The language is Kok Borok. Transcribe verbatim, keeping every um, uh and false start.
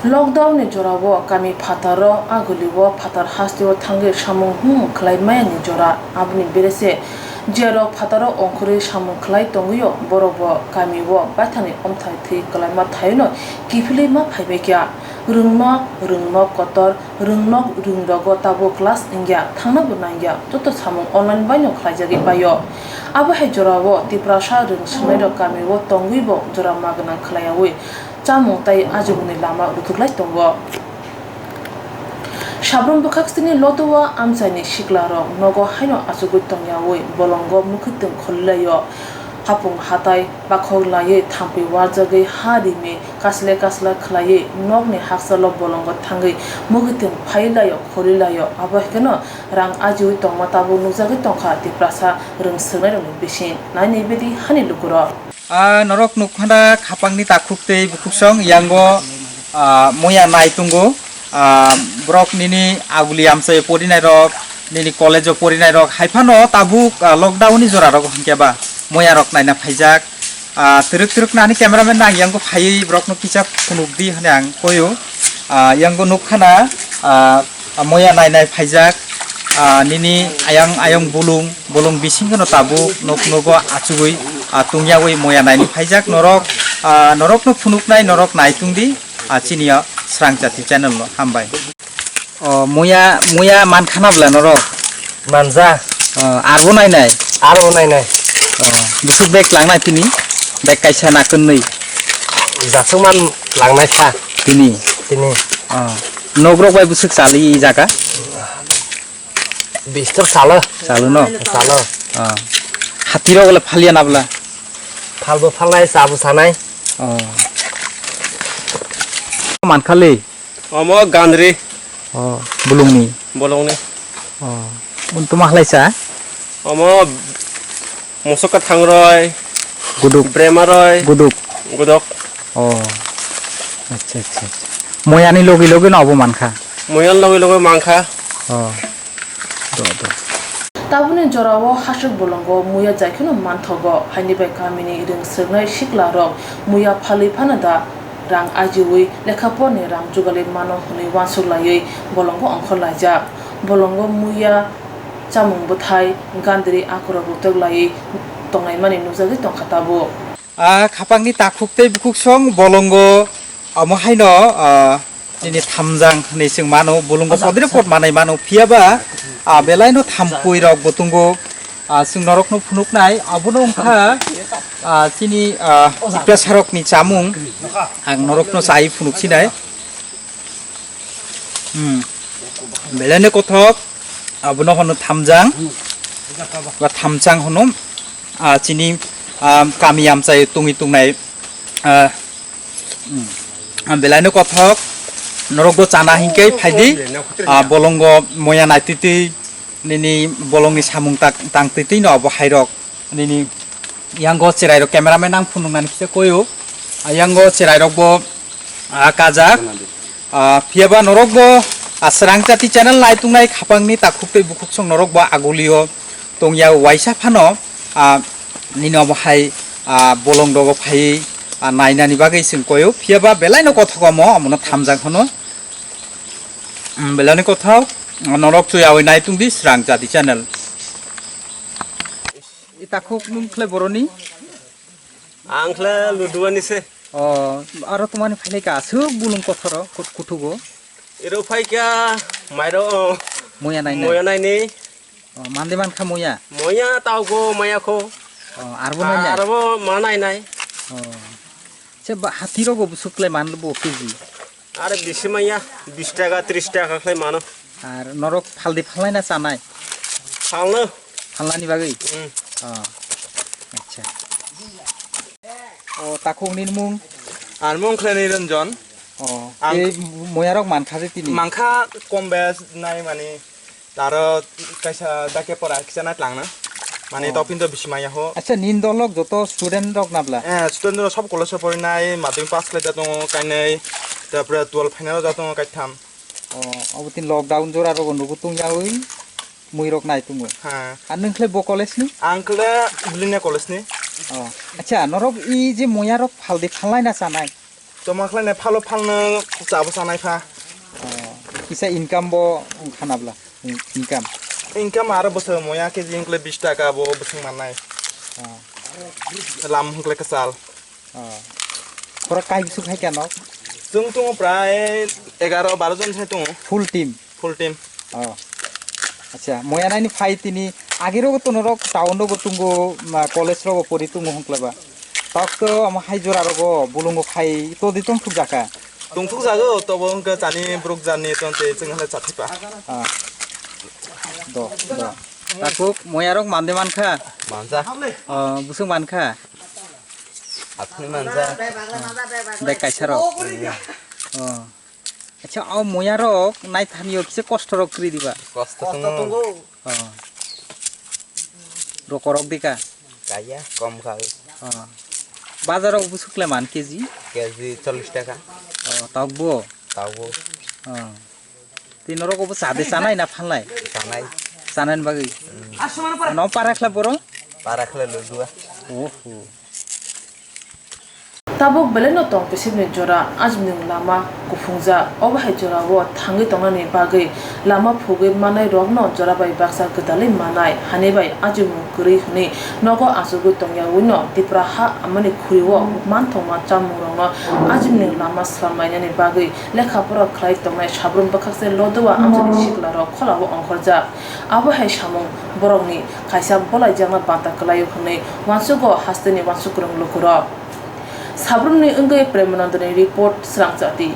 Lockdown ni jorao kami phataro agulio phatar hasteo thangwi samung humung khlai maya ni jora, aboni berese jerok phataro ongkhorwi samung khlai tongwio borokbo kamio baithangni omthai thwi kwlaima thaino kiphilwi ma phaibaikha. Rwngnok, rwngnok kotor, rwngnok rwngnogo tabuk class wngya, thangnabo nangya, joto samung online baino khlaijagwi paio. Abo hai jorao Tiprasa rwng swngnairok kamio tongwibo jora magwnang khlaiyawi chamung tai ajimungni lama rwthuklai tongo. Sabrum bwkhak sini lotowa amchaini siklarok nogo haino achugwi tongyawi bolongo mwkhwtwng kholilaio. Hapung hatai bakhok laiwi thampui warjagwi ha rimi kasle kasla khlaiwi nokni haksalo bolongo thangwi mwkhwtwng phailaio kholilaio. Abo hai kheno rang ajiwi tongma tabuk nukjagwi tongkha Tiprasa rwng swngnairokni bising. Nainwi bidi hani lukurok. Ah, norok nukphana khapangni takhuk tei bukhuksong yango, ah, moya nai tongo. Ah, borok nini aguli amchai porinairok, nini college o porinairok, haiphano tabuk, ah, lockdown ni jorarok hwnkhe ba moyarok naina phaijak. Ah, twrwk twrwk nani cameraman nang yango phaiwi borokno kisa phunukdi hwnwi ang koio. Ah, yango nukkhana, ah, moya nainai phaijak, ah, nini ayang ayang bulung, bulung bisingno tabuk nok nogo achugwi, ah, tungyawi moya naini phaijak norok, ah, norokno phunuknai norok nai tungdi, ah, chini o Srang Jati channel no hambai. O, muya, muya mankha na bwla norok? Manja. O, arbo nai nai? Arbo nai nai. O, bwswk bag lang nai tini? Bag kaisa na kwnwi? Jasuk man lang nai sa. Tini? Tini. O, nok rok bai bwswk chali i jaga? Bistor salo. Salo no? Salo. O, hati rok le phalia na bwla? Phalbo phalnai, chabo sanai. O. Mankha le? Omo gandri. O, bulungni. Bolongni. O, un tuma halai sa? Omo mosok ka thangroi. Guduk. Bremaroi. Guduk. Gudok. O. Acha, acha, acha. Moyani logi logi no obo mankha. Moyan logi logi mankha. O. Do, do. Tabukni jorao hasuk bolongo muya jaikheno manthogo, haini bai kamini rwng swrwngnai siklarok muya phalwi phano da rang ajiwi lekha porni rang jugalwi mano hwnwi uansuk laiwi bolongo ongkhor laijak. Bolongo muya chamung bwthai gandri akorok rwtok laiwi tongnaimani nukjagwi tongkha tabuk. A khapangni takhuk tei bukhuksong bolongo omo haino, a, Nini thamjang hinwi chwng mano, bolongo podre pod manai mano, phiya ba, a, belai no thampui rok bo tongo, a, chwng norok no phunuk nai, abono wngkha, a, chini, a, Tiprasa rok ni chamung, ang norok no chai phunuk sinai. Hmm. Belai no kothok, abono hono thamjang, ba thamchang hono, a, chini, a, kami amchai tongwi tongnai, a, Hmm. Ang belai no kothok, norok bo chana hinkhe phaidi, ah, bolongo moya naitwitwi, nini bolongni samung tak-, tangtwitwi no abo hairok, nini yango cherai rok cameraman ang phunuknani kisa koyo, ah, yango cherai rok bo, ah, kajak, ah, phiyaba norok bo, ah, Srang Jati channel naitungnai khapangni takhuk tei bukhuksong norok bo agulio tongya waisa phano, ah, nini obo hai, ah, bolong rogo phai, ah, nainani bagwi chwng koyo, phiya ba belai no kothok omo, omono thamjak hwno. Hmm, belai no kothok, norok chuyawi nai tongdi Srang Jati channel. I takhuk nung khle boroni? Ang khle luduani se. O, aro tumani phailai ka aswk bulung kothoro, kut-, kuthugo. Iro phaikha mairo, Moya nainai. Moya naini. O, mande mankha moya. Moya taugo maya kho. O, arbo nainai. Arbo ma nainai. O. Se ba hati rogo bwswk khlai man bo K G. Are bisi maya, bis taka, tris taka khlai mano. Ar norok phaldi phalnai na chanai? Phalno. Phalnani bagwi? Hmm. O. Acha. O, takhuk ni mung? Ar mung khlai ni Ranjan. O. Ang tei moya rok mankha je tini? Mankha kom bes nai mani. Taro kaisa dake pora kisa nai tlang na. Mani, o, topin to bisi maya ho. Acha, nin dolok joto student rok nabla? Eh, student rok sob college o porinai, madhyamik pass khlai da tongo kainai, tarpore twelve final o da tongo kaitham. O, obo tin lockdown jora rogo nugu tungyawi mui rok nai tongo. Ha. Ar nung khle bo college ni? Ang khle Blinia college ni. O, acha, norok i je moya rok phaldi phalnai na chanai? Toma khlainai phalo phalno chabo chanai pha. Oh, kisa income bo wngkha nabla? In-, income? Income aro bwswk moya K G wngkle bis taka bo bwswk mannai. Oh. Lam wngkle kwchal. Oh. Khorok kai bwswk hai khe nok? Chwng tongo prai egaro baro jon se tongo. Full team? Full team. Oh. Acha, moya naini phai tini agi rogo tono rok town rogo tungo, ma, college rogo pori tungo hongkle ba. Tok to amo hai jora rogo bulungo phai to di tong thuk jaka. Tong thuk jago, tobo hongke chani bruk jani ton te chwng hale chathipa. Ah. Do, do. Takuk moya rok mande mankha? Manja. Oh, busuk mankha? Aphni manja. Bek kaisa rok. Oh. Acha, o moya rok nai thani o kisa kosto rok kri diba. Kosto tongo. Oh. Roko rok dika. Kaya, kom kha. Oh. Bazar rok busuk le man K G? K G chollish taka. Oh, tokbo? Tokbo. Oh. Tei norok obo chade chanai na phalnai? Chanai. Chanani bagwi? No para khlai boro? Para khlai lo dua. Oho. Tabuk belai no tong kisipni jora ajimni lama kuphungjak. Obo hai jorao thangwi tongnani bagwi lama phugwi manai rokno jora bai baksa gwdalwi manai hani bai ajimung kwrwi hwnwi nogo achugwi tongyawi no Tipra ha amani khuri o manthokma chamung rokno ajimni lama swlamlainani bagwi lekha pora khlai tongnai sabrum bwkhakse Lodua amchaini sikla rok kholao ongkhorjak. Abo hai samung borokni kaisa bolaijakna banta kwlaio hwnwi uansugo hasteni uansuk kwrwng lukurok. Sabrumni wngwi Premanandani report, Srangchati.